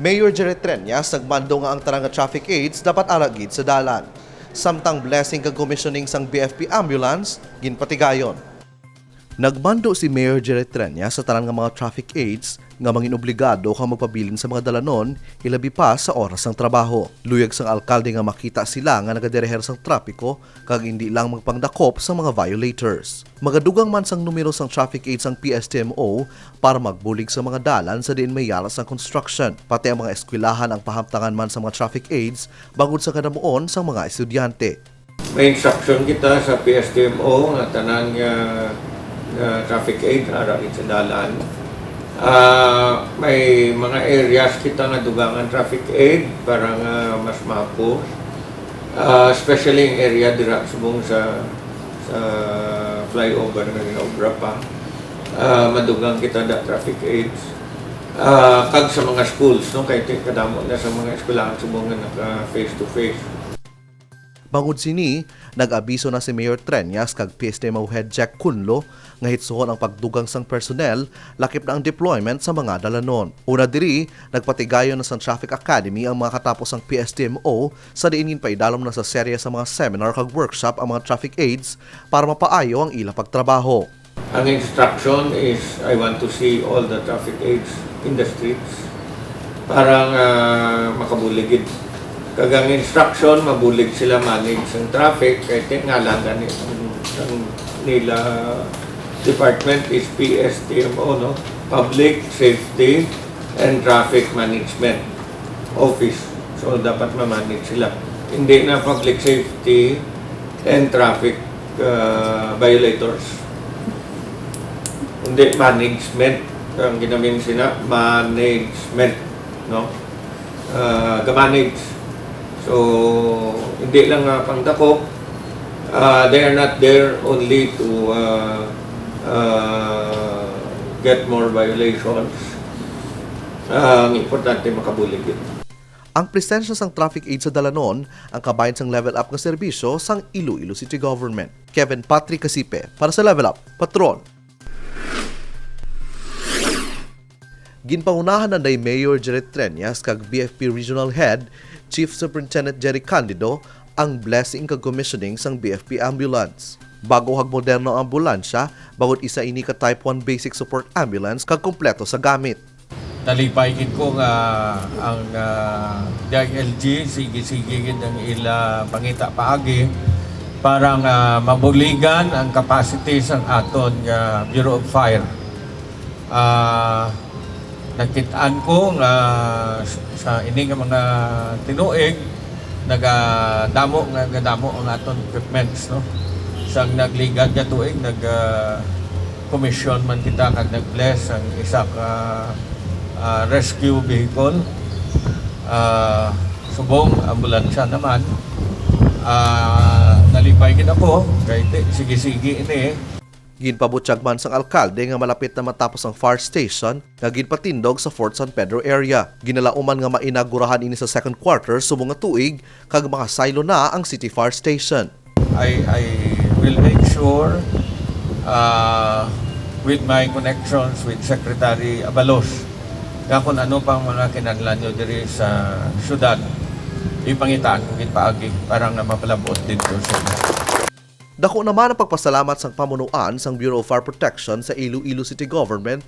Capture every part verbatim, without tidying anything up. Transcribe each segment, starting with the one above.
Mayor Jerry Treñas nagmando nga ang tanan nga traffic aids dapat ara gid sa dalan. Samtang blessing kag commissioning sang B F P ambulance, ginpatigayon. Nagmando si Mayor Jerry Treñas sa tanan nga mga traffic aids nga mangin obligado kang magpabilin sa mga dalanon, ilabi pa sa oras sang trabaho. Luyag sang alkalde nga makita sila nga nagadereher sang trapiko kag indi lang magpangdakop sa mga violators. Magadugang man sang numero sang traffic aids ang P S T M O para magbulig sa mga dalan sa diin may yara sang construction, pati ang mga eskwelahan ang pahamtangan man sa mga traffic aids bangod sa kadamuon sang mga estudyante. May instruction kita sa P S T M O nga tanan nga, nga traffic aid ara gid sa dalan. Ah, may mga areas kita nga dugangan traffic aid para nga mas mahapos. Ah, especially ang area dira subong sa, sa flyover nga ginaobra pa. Ah, madugang kita da traffic aids. Ah, kag sa mga schools, no, kay ti-, kadamo na sa mga eskwelahan subong nga naka face to face. Bangod sini, nag-abiso na si Mayor Treñas kag P S T M O Head Jack Cunlo nga hitsuhon ang pagdugang sang personnel, lakip na ang deployment sa mga dalanon. Una diri, nagpatigayon na sang Traffic Academy ang mga katapos sang P S T M O, sa diin ginpaidalom na sa serye sa mga seminar kag workshop ang mga traffic aids para mapaayo ang ila pagtrabaho. Ang instruction is, I want to see all the traffic aids in the streets para nga makabulig gid. Kag ang instruction, mabulig sila manage ang traffic, kay ti-, ngalan gani ang, ang nila department is P S T M O, no? Public Safety and Traffic Management Office. So, dapat ma-manage sila. Hindi na public safety and traffic, uh, violators. Hindi, management. Ang ginamin sila, management, no? Uh, ga-manage. So, hindi lang nga pangdakop. Uh, they are not there only to, uh, uh, get more violations. Uh, ang importante, makabulig yun. Ang presensya sang traffic aid sa dalanon ang kabahin sang level up nga serbisyo sang Iloilo City Government. Kevin Patrick Casipe para sa Level Up Patrol. Ginpangunahan na ni Mayor Jared Treñas kag B F P Regional Head, Chief Superintendent Jerry Candido, ang blessing kag commissioning sang B F P ambulance. Bago kag moderno ang ambulansya, bangod isa ini ka Type one Basic Support Ambulance kag kompleto sa gamit. Nalipay gid ko nga ang, ah, D I L G sige-sige gid ang ila pangita paagi para nga mabuligan ang capacity sang aton nga Bureau of Fire. Ah, nakit-an ko nga sa, sa ini nga mga tinuig, nagadamo nga, nagadamo ang aton equipments, no? Sang nagligad nga tuig, nag, ah, commission man kita kag nag-bless ang isa ka, ah, rescue vehicle. Ah, subong ambulansya naman. Ah, nalipay gid ako kay ti-, sige-sige ini. Ginpabutyag man sang alkalde nga malapit na matapos ang fire station nga ginpatindog sa Fort San Pedro area. Ginalauman nga mainagurahan ini sa second quarter subong nga tuig kag makasaylo na ang City Fire Station. I, I will make sure, uh, with my connections with Secretary Abalos, nga kung ano pang mga kinahanglan nyo diri sa syudad, ipangitaan ko gid paagi para nga mapalabot dito sa inyo. Dako naman ang pagpasalamat sang pamunuan sang Bureau of Fire Protection sa Iloilo City Government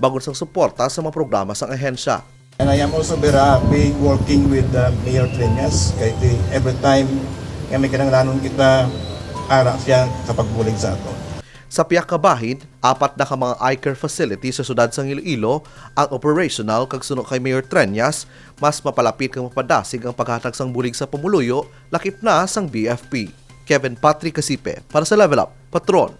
bangod sang suporta sa mga programa sang ahensya. And I am also very happy working with, uh, Mayor Treñas, kay di every time nga may kinahanglanon kita, ara siya sa pagbulig sa ato. Sa pihak ka bahin, apat na ka mga eye care facility sa siyudad sang Iloilo ang operational kag suno kay Mayor Treñas, mas mapalapit kag mapadasig ang paghatag sang bulig sa pumuluyo, lakip na sang B F P. Kevin Patrick Casipe para sa Level Up Patrol.